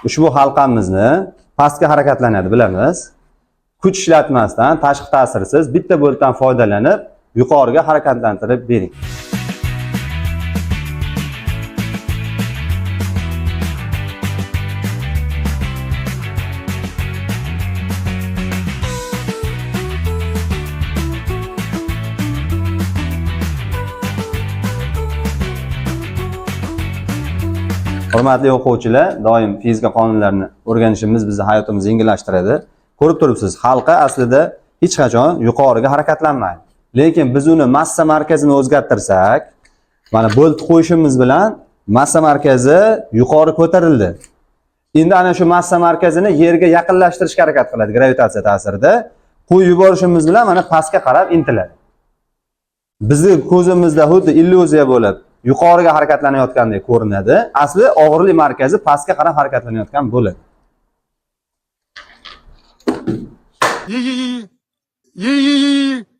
Ushbu halqamizni pastga harakatlanadi, bilamiz. Kuch ishlatmasdan, tashqi ta'sirsiz bitta boltdan foydalanib yuqoriga harakatlantirib bering. Hurmatli o'quvchilar, doim fizika qonunlarini o'rganishimiz bizni hayotimizni yengillashtiradi. Ko'rib turibsiz, halqa aslida hech qachon yuqoriga harakatlanmaydi. Lekin biz uni massa markazini o'zgartirsak, mana bolt qo'yishimiz bilan massa markazi yuqori ko'tarildi. Endi ana shu massa markazini yerga yaqinlashtirishga harakat qiladi gravitatsiya ta'sirida. Qo'yib yuborishimiz bilan mana pastga qarab intiladi. Bizni ko'zimizda xuddi illyuziya bo'lib yuqoriga harakatlanayotgandek ko'rinadi. Asli og'irlik markazi pastga qarab harakatlanayotgan bo'ladi. 一一一一一一一。